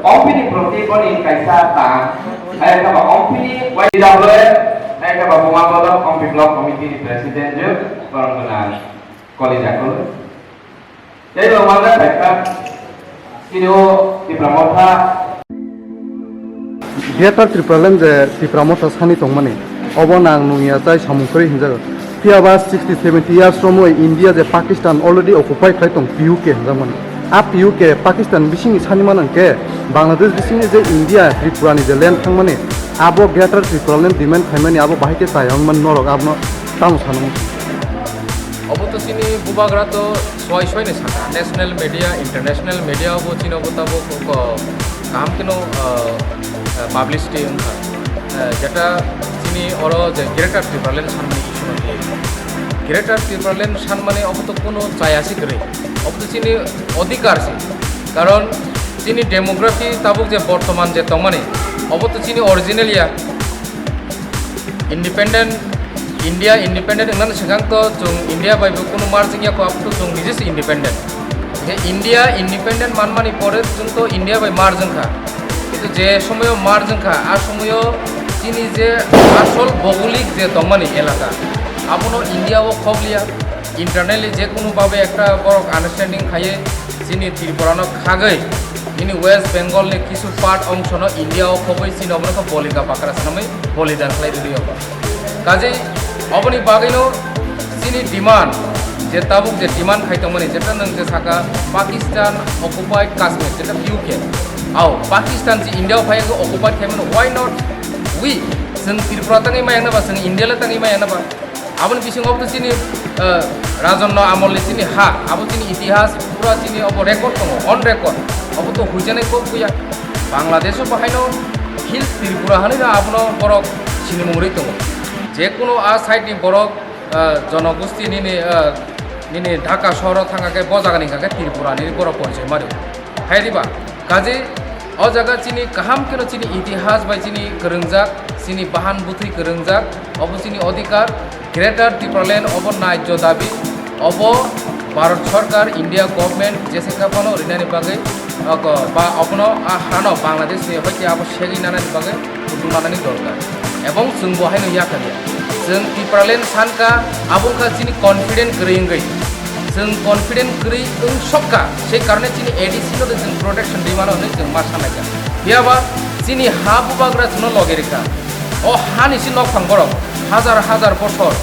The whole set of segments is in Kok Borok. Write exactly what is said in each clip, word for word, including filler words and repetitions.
Ompini proti boni kaisa ta, hai khe ba ompini Y W F, hai khe ba Buma Bodol Ompi Block Committee ni President je, borok gwnang koli jakolo. Tei bo wangna phaikha, chini o Tipra Motha. Greater Tipraland je Tipra Motha sani tongmani, obo nang nungya chai samung kwrwi hinjago. Phiya ba sixty seventy years romwi India je Pakistan already occupy khlai tong, P U K hinjakmani. A P U K Pakistan bisingni sani manang khe Bangladesh bisingni je India Tripura ni je land thangmani, abo Greater Tipraland demand khlaimani abo bahai khe chaya wngmani norok abono tamo sanwi. Obo to chini bubagra to soi soi ni saka, national media, international media bo chini obo tabo ko, ko kaham keno, ah, ah, publicity wngkha. Ah, jeta chini oro je Greater Tipraland sanmani issue no twi. Greater Tipraland sanmani obo to kuno chaya si kwrwi. Obo to chini odhikar si. Karon chini demography tabuk je bortoman je tongmani, obo to chini original ya. Independent, India independent wngnani swkang to chwng India bai bo kunu merge wngya kho, abo to chwng nije se independent. Je India independent manmani pore chwng to India bai merge wngkha. Kintu je somoyo merge wngkha, a somoyo chini je asol bhougolik je tongmani elaka, abono India o khokliya. Internally je kunu babe ekta borok understanding khaiye, chini Tripura no khagwi, chini West Bengal ni kisu part ongsono India o khobwi chini obono khe bolika bakra sanamwi bolidan khlai rwdi obo. Kajei oboni bagwino chini demand, je tabuk je demand khai tongmani, jeta nwng je saka Pakistan occupied Kashmir, jeta P U K, ao Pakistan je India o phai occupied khaimano, why not we? Chwng Tripura tangwi maya naba, chwng India le tangwi maya naba. Aboni bisingo obo to chini, eh, Rajanno amolni chini ha, abo chini itihas, pura chini obo record tongo, on record. Obo to huijanai kok buya. Bangladesh o bahaino Hills Tripura hinwi no abono borok sinimung rwi tongo. Je kuno a side ni borok, eh, jonogosti nini, eh, nini Dhaka sohoro thangkha khe bo jaga ni hwnkha khe Tripura nini borok porichoi mari. Hai diba? Kaje o jaga chini kaham keno chini itihas bai chini kwrwngjak, chini bahan bwthwi kwrwngjak, obo chini odhikar, Greater Tipraland obo naijyo dabi, obo Bharat Sarkar, India Government jese kha phano rinani bagwi, oko, ba obono a hano Bangladesh ni hoite abo segwi nanani bagwi kutung nanani dorkar. Ebong chwng bo haino yakharya. Chwng Tipraland sankha, abo wngkha chini confident kwrwi wngwi. Chwng confident kwrwi wng sokha, sei karone chini A D C no de chwng protection rwi mano hwnwi chwng ma sanaikha. Phiyaba chini ha bubagra chwngno logi rikha. O hani si nokphang borok hajar hajar bochor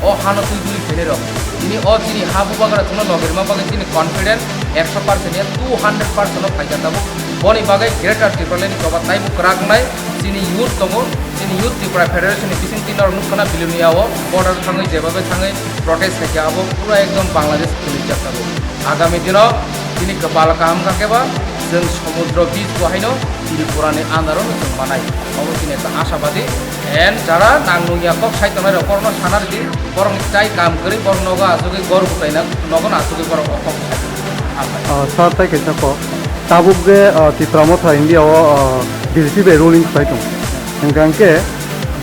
o hano twi guli khainai rok. Tini o chini ha bubagra chwngno logi rwma bagwi chini confident ekso percent ya two hundred percent o phaikha tabuk. Boni bagwi Greater Tipraland ni choba taibo kwrak wngnai. Chini youth tongo, chini Youth Tripura Federation ni bising twi norok nukha na Bilonia o border thangwi jebabe thangwi protest khaikha, abo pura ekdom Bangladesh kwlwijak tabuk. Agami dino chini kwpal kaham kha khe ba chwng somudro beach bo haino Tripura ni under o no chwng manai. Obo chini ekta ashabadi and jara nang nungya kok sai tongnai rok borokno sana rwdi, borokni tai kam kwrwi borok nogo achugwi gor gutaina nogo no achugwi borok o kok sai. Ah, sir, tai kaisa kok. Tabuk je, ah, Tipra Motha India o, ah, B J P bai ruling khlai tong. Hingkha hingkhe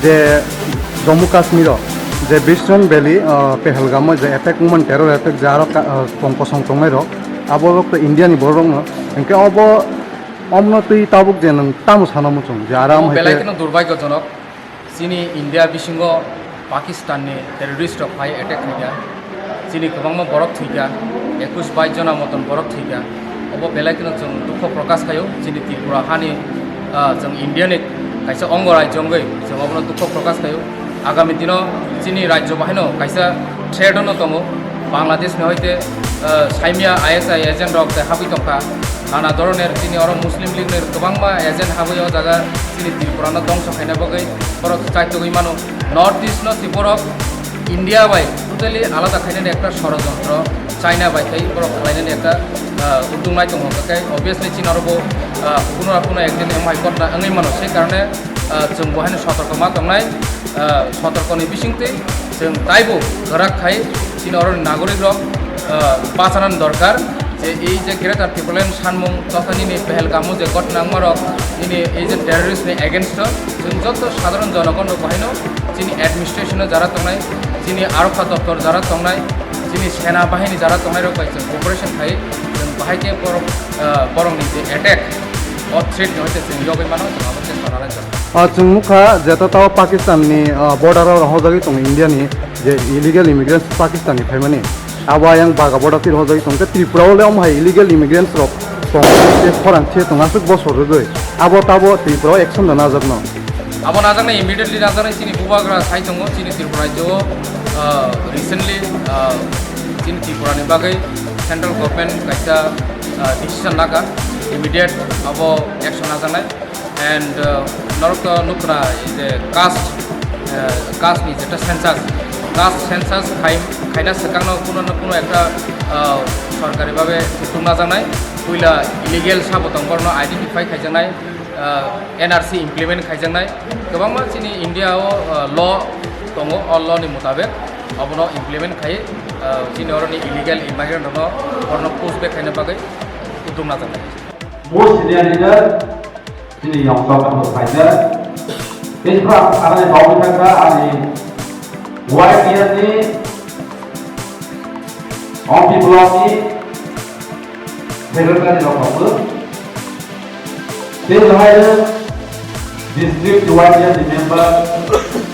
je Jammu Kashmir o je Western Valley, ah, Pahalgam o je attack wngmani, terror attack je aro ka-, ah, tong kosong tongnai rok, abo rok to India ni borok rok no. Hingkhe obo, omno twi tabuk je nwng tamo sana muchung je aro Omo am hai belai khe kheno durbhagyojonok. Chini India bisingo Pakistan ni terrorist rok phai attack khaikha. Chini kwbangma borok thwikha, ekush bais jona moton borok thwikha. Obo belai kheno chwng dukho prokash khaio. Chini Tripura hani, ah, chwng India ni kaisa ongo rajyo wngwi chwng obono dukho prokash khaio. Agami dino chini rajyo bahaino kaisa threat no tongo. Bangladesh ni hoite, ah, saimia I S I agent rok tei habwi tongkha. Nana dhoroner chini oro Muslim League ni kwbangma agent habwi o jaga chini Tripura no dongso khaina bagwi borok chaitugwi mano. North East no si borok India bai totally alada khainani ekta sorojontro, China bai khai borok khlainani ekta, ah, udung nai tongo. Hwnkhe obviously chini oro bo, ah, kuno na kuno ekdin emhai kotna wngwi mano. Sei karone, ah, chwng bo haino sotorko ma tongnai, ah, sotorkoni bisingtwi chwng taibo kwrak khai chini oroni nagorik rok, ah, bachanani dorkar. Je ei je Greater Tipraland sanmung totha nini Pahalgam o je ghotna wngmarok, nini ei je terrorist ni against o chwng joto sadharon jonogon rok bahaino chini administration o jara tongnai, chini arokha doptor jara tongnai, chini sena bahini jara tongnai rok bai chwng cooperation khai chwng bahai khe borok, ah, borokni je attack O threat ni hoite chwng yogwi mano, chwng abo chesta nalai tongo. Ah, chwng nukha jeta tao Pakistan ni, ah, border o hojagwi tongo India ni je illegal immigrants Pakistan ni phaimani. Abo ayang baga border twi hojagwi tongkhe Tripura o le omo hai illegal immigrants rok tong, tei khorang khe tong aswk bosor rwgwi. Abo tabo Tripura o action da najakno. Abo najaknai, immediately najaknai. Chini bubagra sai tongo, chini Tripura rajyo o, ah, recently, ah, chini Tripura ni bagwi central government kaisa, ah, decision naka, immediate abo action najaknai. And, uh, norok to nukna je caste, uh, caste ni jeta census, caste census khai, khaina swkangno kuno na kuno ekta, uh, sorkari babe kutung najaknai, puila illegal sabo tong borokno identify khaijaknai, uh, N R C implement khaijaknai, kwbangma chini India o, uh, law tongo, o law ni mutabek obono implement khai, uh, chini oroni illegal immigrant rokno borokno push back khaina bagwi kutung najaknai. Most senior leader, chini yongkok ang phaijak. Tei phra ang sanani bagwi thangkha ani Y T F ni Ompi block ni secretary rok tongo. Tei bahai district Y T F ni member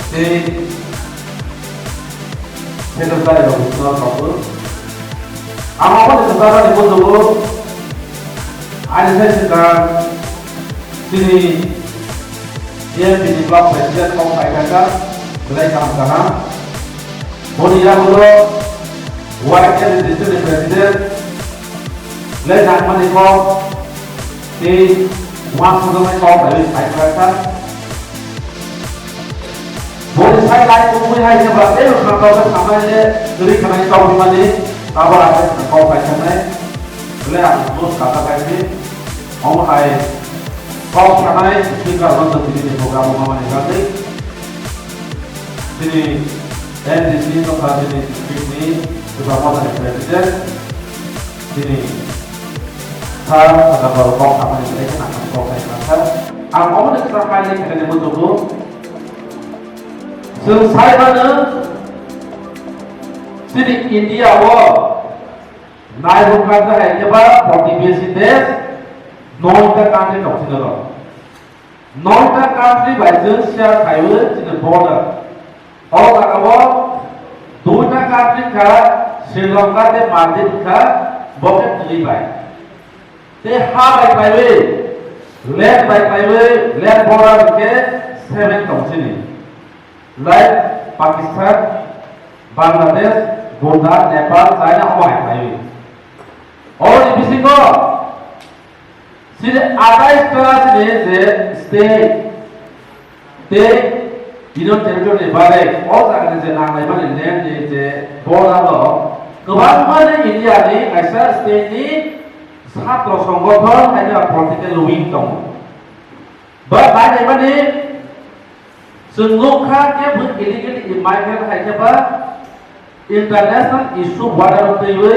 tei secretary rok tongo. Ang omo ni kwcharo ni bujugo ani sai sika chini T M P ni block president kok pai kaka belai kaham kaham. Boni yagulo Y T F ni district ni president belai nangmani kok tei uansukjaknai kok bai pai kaka. Boni sai lai kubui hai se ba tei rwkha tawkhe samai le kwrwi khanai tawimani abo abo kok bai sanai. Bole ang bus kata kai se omo hai kok sanai speaker no tong tini ni program o mamani bagwi. Tini M D C tongkha tini district ni Tripura Motha ni president. Tini sir, saka borok kok samani belai kheno ang kok khai kha sir. Ang omo ni kwchak kainwi khainani muchungo. Chwng sai mano, chini India o naibu kha hai khe ba protibesi desh noita country tong sini rok. Noita country bai chwng share khaiwi chini border. O jagao duita country kha Sri Lanka tei Maldives kha bo khe twi bai. Tei ha bai paiwi, land bai paiwi, land border khe seven tong sini. Like Pakistan, Bangladesh, Bhutan, Nepal, China omo hai paiwi. Oro ni bisingo chini atais ta chini je state tei Union Territory ni bagwi o jaga ni je nanglaimani land ni je border o kwbangma ni India ni kaisa state ni satro songothon hai khe political wing tongo. Ba nanglaimani chwng nukha khe bo illegal immigrant hai khe ba international issue border o twiwi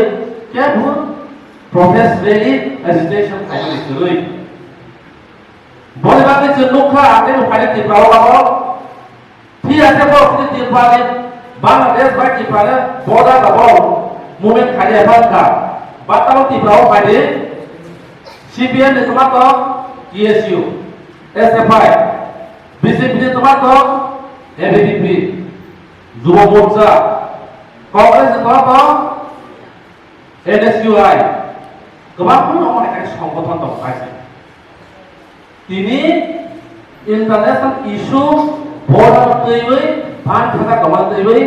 khe bo protest rally agitation khaimani kwrwi. Boni bagwi chwng nukha, ang tei bo phaini Tripura o abo. Phiya khe bo chini Tripura ni Bangladesh bai Tripura ni border abo movement khaidi aphan kha. Ba tamo Tripura o phaidi C P M ni twma tong T S U, S F I, B J P ni twma tong A B V P, Jubo Morcha, Congress ni twma tong N S U I. Kwbangma omo hai khe songgothon tong kaisa. Tini international issue border twiwi, ban thaka tongma twiwi,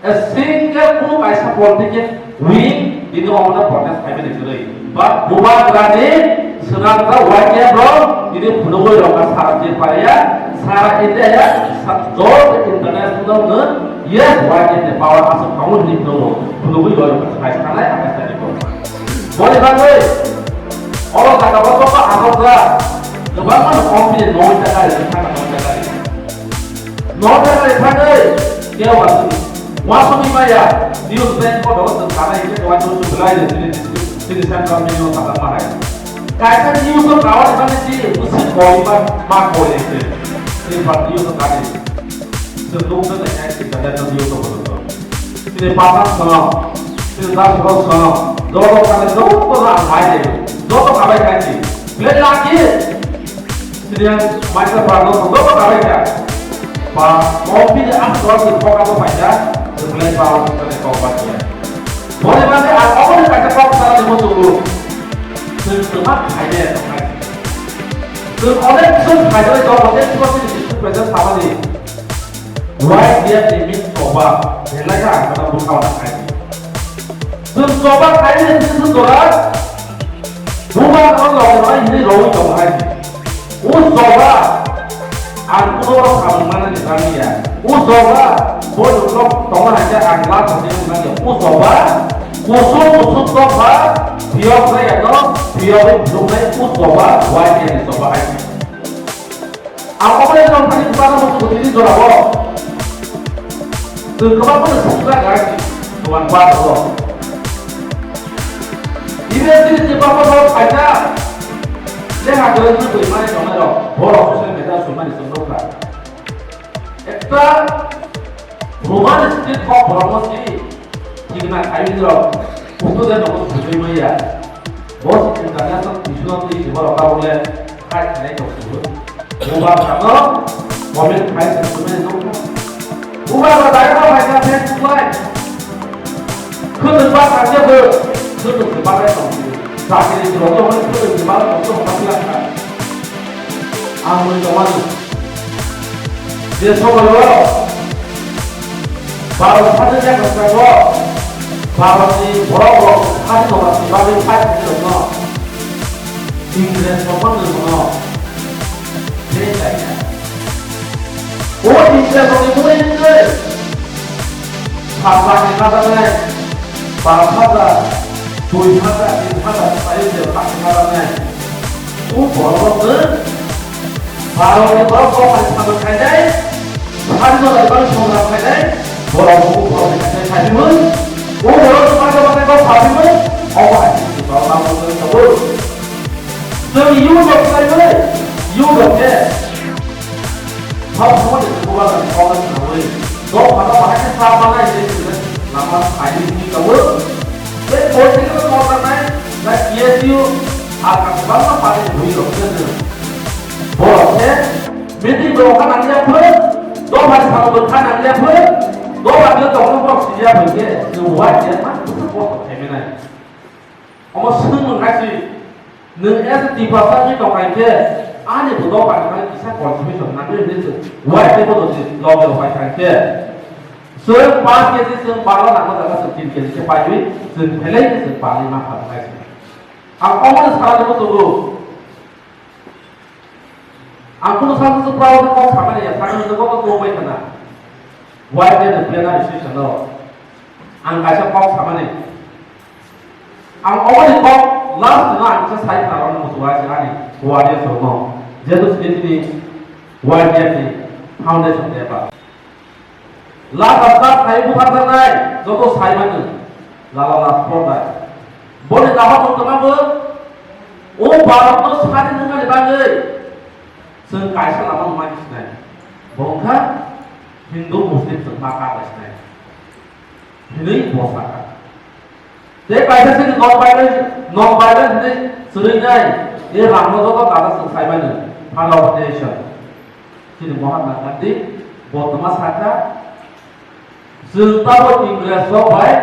a single kunu kaisa political wing tini omono protest khaimani kwrwi. But bubagrani swnamjak Y T F rok tini phunugwi rokha sara Tripura ya, sara India ya, sa-, joto international no yes Y T F ni power aswk tongo hinwi phunugwi rokha sai sanai akai sani ko. Boni bagwi oro jaga o tongma asokjak kwbangma no company noi taka ri thangna noi taka ri. Noi taka ri thangwi kebo ba chini uansukgwi maya news bank o dogo chwng sanai khe uansuk belai ri chini chini central media o sajak ma hai. Kaisa news o kawa ri mani chini musi koi ma ma koi ri chini. Chini party news o kani. Chwng nukna naikha international news o bono. Chini Pathan sono, chini Dasrok sono, joto kale joto no ang hai de, joto kabai khai si. Belai lucky, Senior master ba no bo ba ba ka. Ba office a so ni ko ka to paja, reply ba o ni ko ba ya. Bole ba a o ni ka ko sa ni mo tu. Tu tu ma khai de. Tu o de tu khai de to o de tu tu tu present sa ba ni. Why dia ni mi to ba. Belai ka ka bu ka ba khai. Tu to ba khai ni tu tu to ra. Bu ba ko lo ba ni ro to khai. O joba, ang kuno samung mana ni bangya. O joba, bo nokno tongna haja ang la thani bangya. O joba, kusuk kusuk tokha, biyok nai ano, biyok ni bwrwk nai o joba, wai khe ni joba hai. Ang obo le tong thani bana mo tini jora bo. Twi kwbangma no sukra gari, dogan ba tongo. Ibe chini chwngma borok phaikha, leha kwrwngwi twi mani tongnai rok, borok social media swimani chwng nukha. Ekta Roman script kok borokno si thikna khaimani rok, student rokno sujui maya. Bo si international issue no twi si borok tabuk le khai khainai tong si bo. Bubar kano comment khai se sumai nukha. Bubar ba dai ba bai ka Facebook live. Khudun ba ka je bo. Khudun se ba ka tong. Sakiri ni rokno hoi khudun se ba ka tong ka pila ka. Ang mui tong mani. Je somoyo Bharat hajar ya kasa ko. Bharat ni borok rok hajar no kasi ba ni fight ni no. Ingres rok no no. Tei kaya. O Israel rokni mungwi wngwi pha sakni najaknai, pha phaja, twi phaja, tin phaja, khlaio je sakni najaknai. O borok rokno Bharotni borok rok hai samung khainai, sari no dai bang songram khainai, borok o borok ni khainai khaimui, o borok ni masa masa kok khaimui, obo hai borok na borok ni tabuk. Chwng Europe khaimui, Europe khe. Hok hok ni bubar ni kok ni swnamwi. Nok pada pada khe sa manai je sini lama sai ni tabuk. Tei political no tanai na P S U a ka bangma party bui rok khe. Borok khe meeting rok kha nang ya phun. Dophani salo bo kha nang ya phun. Dophani tongno borok si ya phun khe. Nwng wai ya ma ko ko khe menai. Omo swngmung hai se, nwng as a Tiprasa ni tong hai khe, ani bo dopha ni kisa contribution nangwi hwnwi se, wai khe bono se loge rok pai khai khe. Chwng paanch K G, chwng balo nangma jaga chwng tin K G khe paiwi, chwng phelai khe chwng pali ma pha hai se. Ang omo no sana ni muchungo. Ang kunu sakno se proud kok samani ya, sakno se kok tong bai khana. Why the plan a decision no? Ang kaisa kok samani. Ang oboni kok last no ang sa sai khana no musuwa se ani wadi so no. Jeto sini sini why the foundation de ba. Lata sat khai butharjaknai joto saimano Lala Lajpat Rai. Boni daho tongtongma bo o Bharatno sadi nwngnani bagwi chwng kaisa lama wngmani sinai. Bo wngkha Hindu Muslim chwng ma kabai sinai. Hinwi bo sakha. Tei kaisa chini non violence, non violence hinwi chwrwinai, e rangno joto gada chwng saimano, Father of Nation. Chini Mahatma Gandhi, bo tongma sakha, chwng tabo Ingres rok bai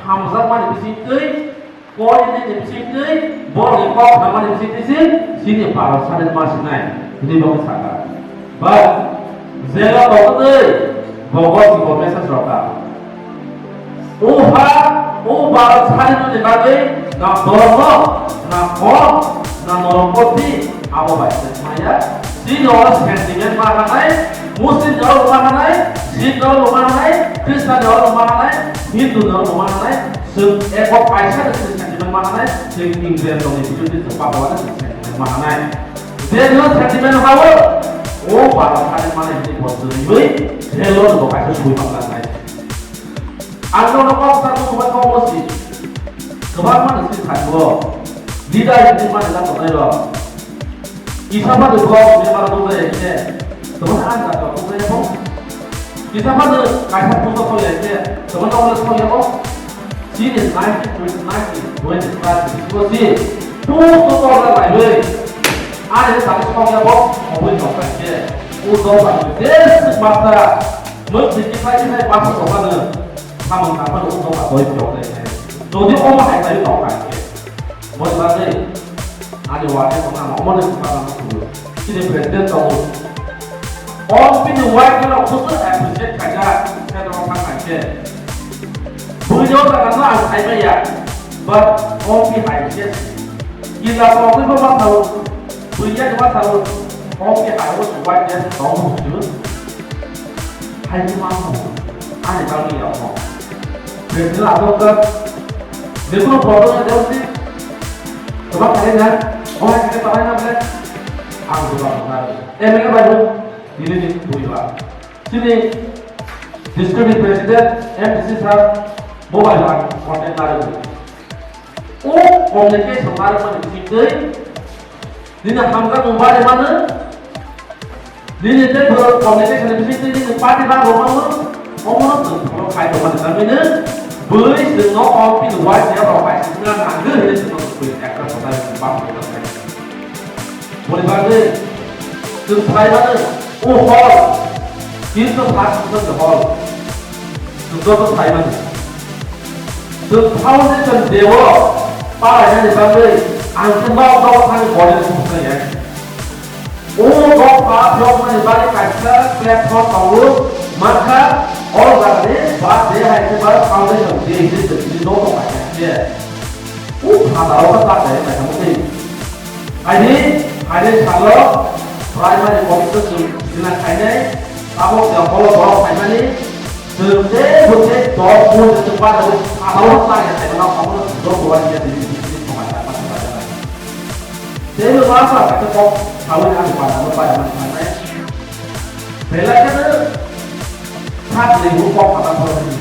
hamjakmani bisingtwi, koinani bisingtwi, borokni kok khamani bisingtwi se, chini Bharat sadin ma sinai, hinwi bo sakha. Ba, jela tongtwi, bogo si bo message rokha. O ha, o Bharat sadinani bagwi na dhormo, na kom, na norokpoti, abo bai se maya. Chini oro sentiment ma hanai, Muslim ni oro ma hanai, Sikh ni oro ma hanai, Christian ni oro ma hanai, Hindu ni oro ma hanai, chwng eko kaisa ni sentiment ma hanai, chwng Indian rokni biruddhe chwng Bhagwan ni sentiment ma hanai. Je no sentiment hawo, o Bharat sadin mane ni bo chwngwi, je lo bo kaisa sui ma hanai. Ang nono kok sa tong bai kok si. Kwbangma ni swi thangbo. Leader ni mani la tongnai rok. Kisa phano kok member tong bai khe. Tong an da tong bai bo. Kisa phano kaisa puto thong ya khe. Tong no thong ya bo. Sini nineteen twenty-nine, twenty-five, twenty-six. Puto thong la bai bai. Ani sari songya bo, oboi nokha khe, o dosa ni basic masa, mwsiki sai sai masa dosa no, samung tangma no o dosa doi piyok lai khe. Jodi omo hai sai nokha khe, moi bagwi, ani wahai tongna omo ni sima tangma sulu. Chini president tongo. O bini wahai khe rok busu appreciate khaijak, khe rok thang hai khe. Bui no jaga no ang sai maya, but o bi hai khe. Kila ko ko ma thau, buya ma thau, o ke hai o wai ya thau mo ju. Hai ma thau, ani thau ni ya mo. President a thau ka, de ko problem na deu si. Toma kare na, o hai ke toma na ble. Ang do ba na. M L A ba ju, ni ni bui ba. Sini district president, M D C sir, mobile ba contact na. O communication narwkmani bisingtwi nini hamjakmung barimano, nini tei borok communication ni bisingtwi nini party rang rwmano, omono chwng follow khai tongmani tamino bwrwi chwngno o pini Y T F rok bai singna nangwi hwnwi chwngno twi ekta kwtal bam tongmani. Boni bagwi chwng sai mano, o hor, kintu sak swkang ni hor. Chwng joto sai mano. Chwng foundation day o palainani bagwi ang khe nok nogo thangwi body no buknai ya. O dopha phiyokmani bagwi kaisa platform tongo, mankha o jagani birthday hai khe ba foundation day hinwi chwng tini joto paikha khe. O phataro khe chak nai paikha mukti. Haini, haini salo primary committee chwng sina khainai, abo se holo borok khaimani, chwng tei bo tei dol bo se chwng bana bo phataro khe chak ya khaimano, omono chwng dol bo wani ya tini tini tini thongma chak ma thongma chak. Tei bo ma sa khe kok sawi ani bana bo bana ma khainai. Belai kheno sak ni bo kok phataro khe.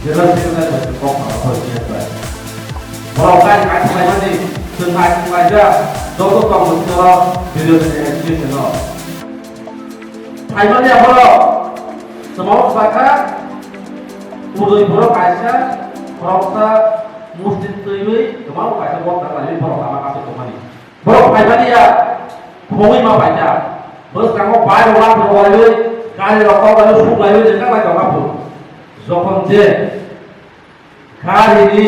General Secretary bai kok phataro khe ni bai. Borok kai kai khlaimani, chwng kai khlaijak, joto tongmung soro video ni execution o. Phaimani aphoro, chwng sakha, udui borok kaisa, khoroksa, muslim twiwi, kwbang kaisa bok da khlaiwi borok lama kasui tongmani. Borok phaimani ya, khogwi ma paikha. Bwskango bai rok lap rok laiwi, gari rok kok laiwi, suk laiwi, jengkha lai tongkha bo. Jokhon je gari ni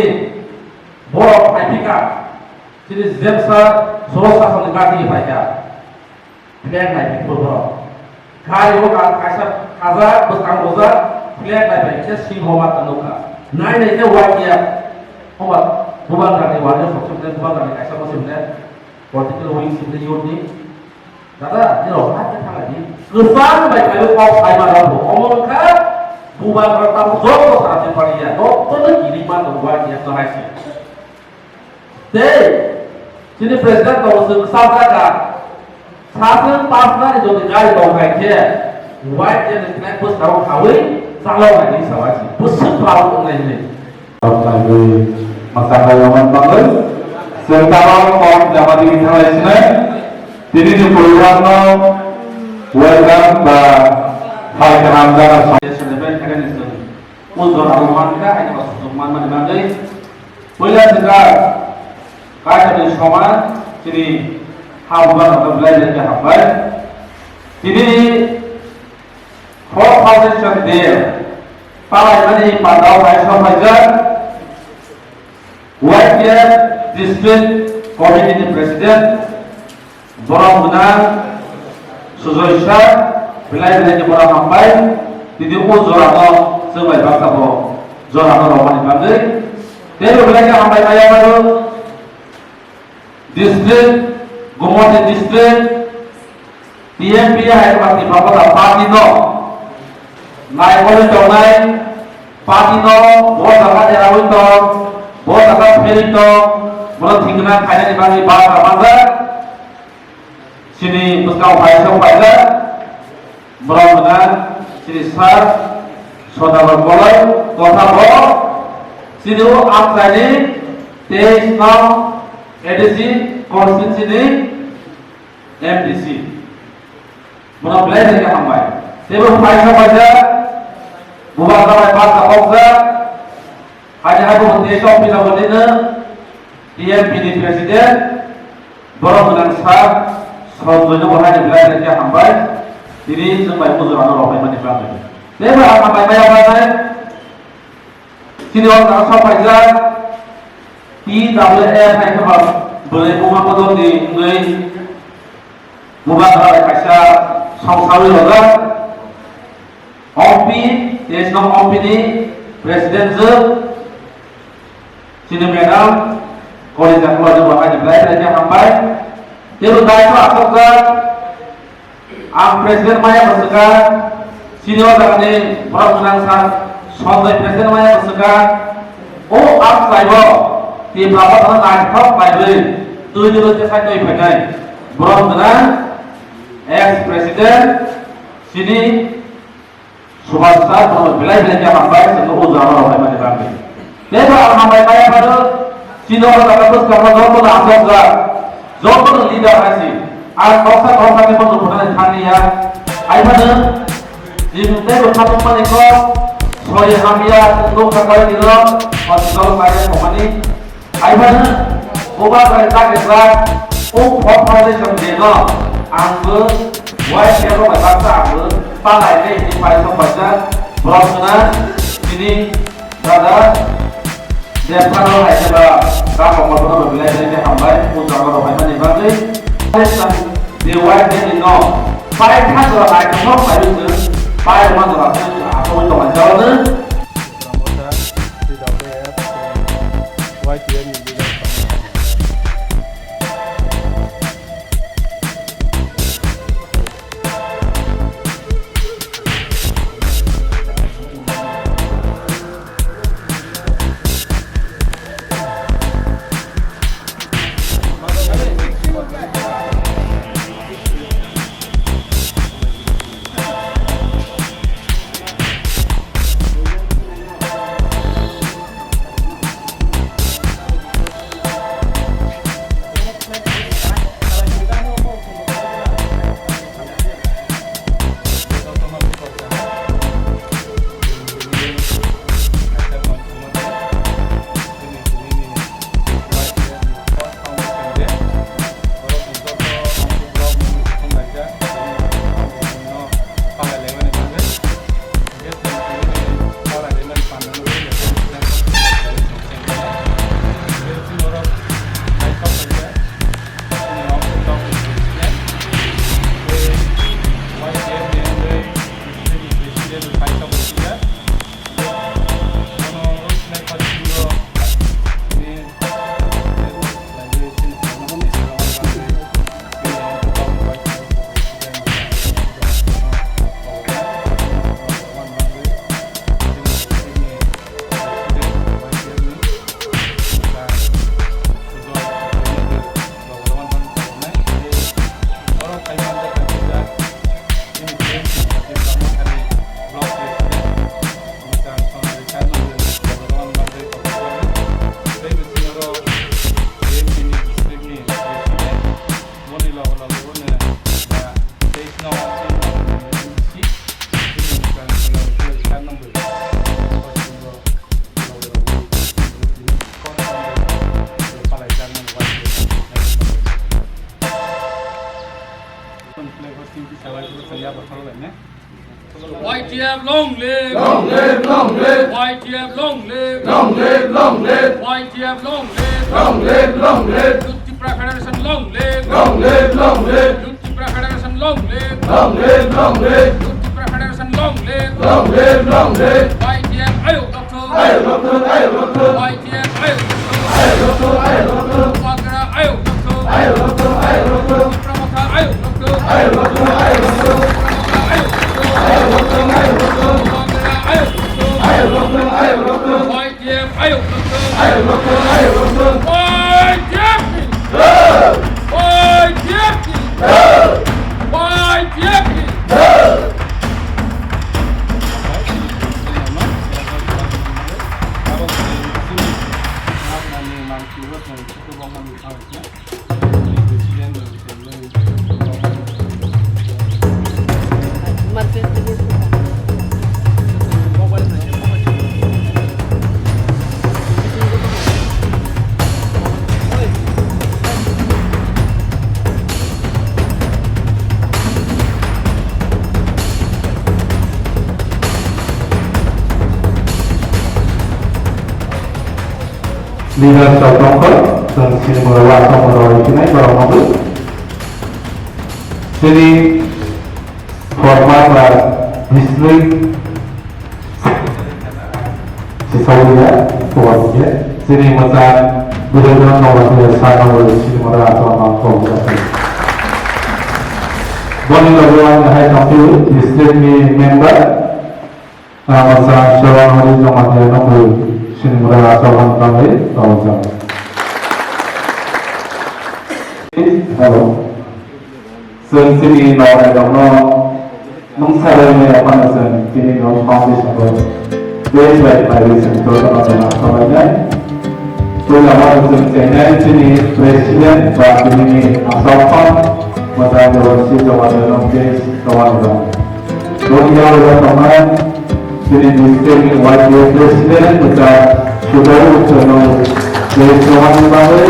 borok phaiphika, chini jemsa soro sasoni gari ni paikha. Flag nai phikbo borok. Gari o ka-, kaisa khajak, bwskang rojak, flag nai bai khe singho ma tang nukha. Nai nai khe Y T F. Hoba, bubagra ni wali o sok sok khe bubagra ni kaisa bo se hwnle political wing se hwnle youth ni. Dada, nirok ha khe thang di. Kwchang bai khlaiwi kok sai ma rok bo. Omo wngkha bubagra tamo joto sara se pariya. Joto no kiri ma tong Y T F no hai se. Tei chini president tongo chwng sajak kha, saswng pasnani jodi gari tong khai khe, white jani flag bwskango khaui chalok nai hinwi sa bai se. Bwswk phalok wngnai hinwi. Taiwi mwchangbai rok wng tongwi chwng tabok kok jama digi thanglai sinai. Tini ni program no welcome ba hai kaham jana. Selebrate khainani chwng. O jora o mankha, hai khe ba sujuk manmani bagwi. Puila jwkha Kaitorni soman chini ha bubagrokno belai belai khe hambai. Tini four thousand seven day palaimani pandao hai sokhaijak Y T F District Committee ni President Borok gwnang Sujoy sir, belai belai khe bono hambai. Tini o jora no chwng bai baksa bo jora no romani bagwi. Tei bo belai khe hambai maya mano district, Gumoti district, T M P hai khe ba Tipra Motha party no nai holi tongnai party no bo jaga derawi tong, bo jaga pheri tong, bono thikna khainani bagwi baksa manjak. Chini bwskang phaisa phaisa borok hwnna chini sir Sodagar Koloi kotha bo chini o amchaini teis nong A D C constituency ni M D C. Bono belai belai khe hambai. Teibo phaisa phaisa bubagra bai bak kapokjak. Haini hai bo tei sok pila bo nino T M P ni president, Borok gwnang sak Sanjoy no bo haini belai belai khe hambai. Tini chwng bai mujurano rwbaimani bagwi. Tei bo ang hambai maya bagwi. Chini o jaga sok paijak T W F hai khe ba bwrwi buma bodol ni wngwi bubagra bai kaisa songsawi rojak. Ompi, teis nong Ompi ni president jwk, chini madam, Kolija Kularjwk bo haini belai belai khe hambai. Tebo daitw achukjak, ang president maya bwswkha, chini o jagani borok gwnang sak Sanjoy president maya bwswkha, o ang khlaibo Tipra Mothano naithok khlaiwi twi twi khe sai twi phainai borok gwnang ex president chini Subhas sir, bono belai belai khe hambai, chwngno o jora rok phaimani bagwi. Tei bo ang hambai maya phano, chini o jaga bwskangno jotono achukjak, jotono leader hai si. Ang noksa noksa khe bono phunani thangni ya. Hai phano, chini tei bo khatungmani kok, sori hamya, chwng nukha koi nino, hospital kaiya thangmani. Hai phano, bubagra bai ta khe jak, o four thousand jong de no, ang bo Y C F rok bai baksa ang bo palai de hini pai sok bai jak, borok sona, chini dada, Depthano hai khe ba, ta kokol bono bo belai belai khe hambai, o jaga rok hai mani bagwi. Hai san, de Y C F ni no, pai kha jora nai khe sok bai chwng, pai rok ma jora chwng, asogwi tong lai jao no. Tipra Motha, T W F, Y T F ni leader. Y T F long live! Long live, long live! Y T F long live! Long live, long live! Y T F long live! Long live, long live! Youth Tipra Federation long live! Long live, long live! Youth Tipra Federation long live! Long live, long live! Youth Tipra Federation long live! Long live, long live! Y T F ayuk dokthok! Ayuk dokthok, ayuk dokthok! Y T F ayuk dokthok! Ayuk dokthok, ayuk dokthok! Bubagra ayuk dokthok! Ayuk dokthok, ayuk dokthok! Tipra Motha ayuk dokthok! Ayuk dokthok, ayuk dokthok! Tipra Motha ayuk dokthok! Ayuk dokthok, ayuk dokthok! Bubagra ayuk dokthok! Ayuk dokthok, ayuk dokthok! Y T F ayuk dokthok! Ayuk dokthok, ayuk dokthok! Y T F ki! Jai! Y T F ki! Jai! Y T F ki! Jai! Leaders rok tongkha, chwng sinimung rok aswk rwui thinai borok nugwi. Chini former ba district Sisaulia, Kuwaiya, chini mwchang Birendra Nowatia Sarnawal sinimung rok aswk mang kok jakhai. Boni logi o ang hai tongphio district ni member, Ramasan Sewang Hari Jamatia nungwi sinimura Achaban tangwi tongwjak. Hello. Chwng chini noknai rokno mungsa rwmani aphano chwng chini no foundation o base bai khlaiwi chwng jotono tongna khlainai. Puila o chwng chengnai chini president ba chini aswk mwchang Devanshi Jamatia no base tongwi rok. Boni yago tongnai chini district ni Y P A president bwsa Sudhir Uttarno base tongmani bagwi.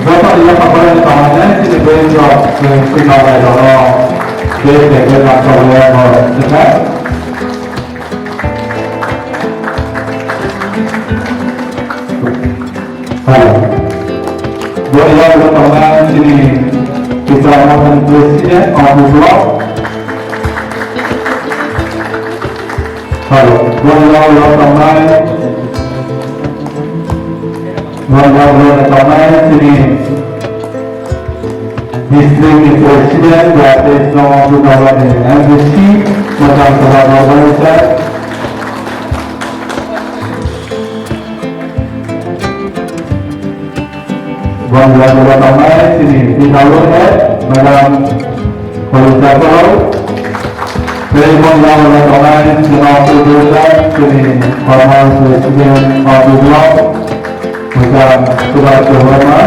Joto ni yapha bai tongnai chini base rok chwng chini noknai rokno base bag bai tongwi rok. Hello. Boni yago tongnai chini Kisa Mohan President of the Block. Hello. Boni yago tongnai, boni yago tongnai chini District ni President ba tei no Bugabani M D C, Mothang Sabha Organizer. Boni yago tongnai chini P W A, Madam Kolita Koroi. Tei boni yago tongnai chini Bugabani chini former President of the Block, Mothang Subhas Debbarma.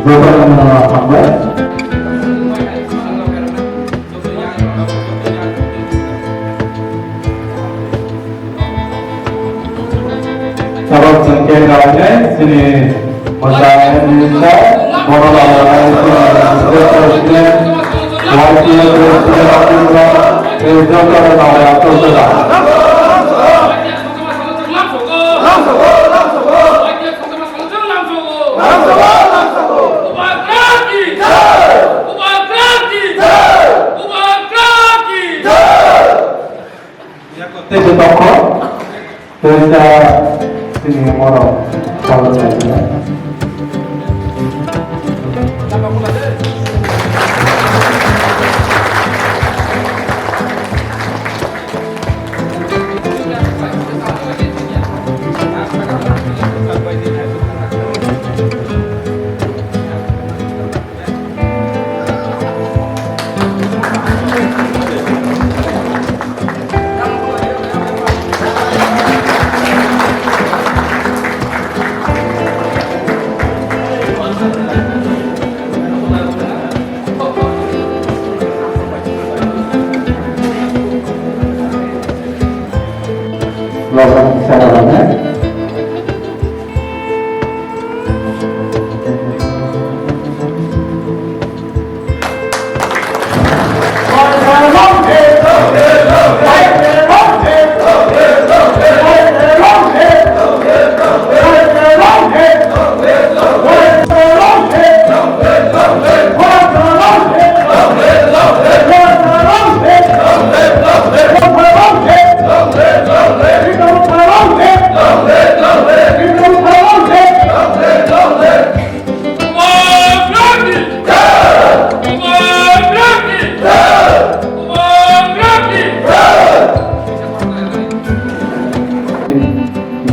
Jotono hambai. Tabok chwng khe kalainai chini mwchang minister, bono lainai chini president, Y P A president, tei joto ni noknai aswk jora. Tei se tongkho, tei sa chini oro salon naikhe.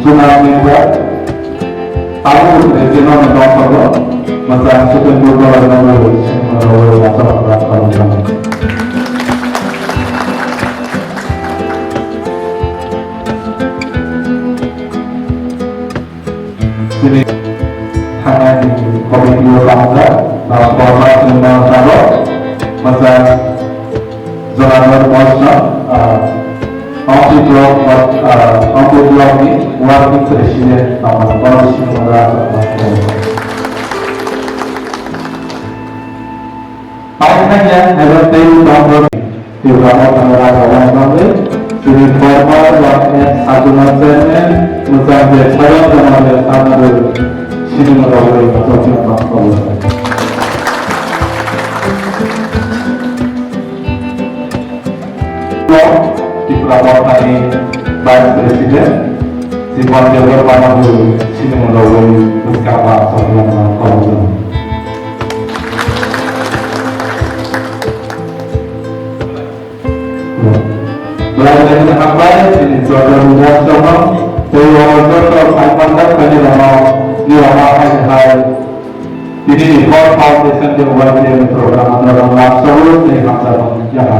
Juma member, tamu de jeno no dong sabo, masa Supreme Court no no no no no. Chini thangnani committee o tangkha, ba forma chwngno sabo, masa Jonathan Bosno, ah, Ah, Ambo Block ni Working President, Taman Baru Singora, Taman Baru. Paling hanya, Heaven Table Download. Tiwramo thangwi rajakwlai manwi, chini former one F Sajuna chairman, mwchang je Sayan Jamal je Sanadu, sinimung rogwi achomsa tongkol. Tripura Mothani Vice President, Sibon Debbarma no bo sinimung rogwi bwskang ma achomsa tongkol. Belai belai khe hambai, chini joto ni rok joto, tei o joto phai manjak phai ni rok no, ni rok no hai hai. Tini ni Four Foundation Day Y T F ni program no rok no solo tei hamjak rok ni yaha.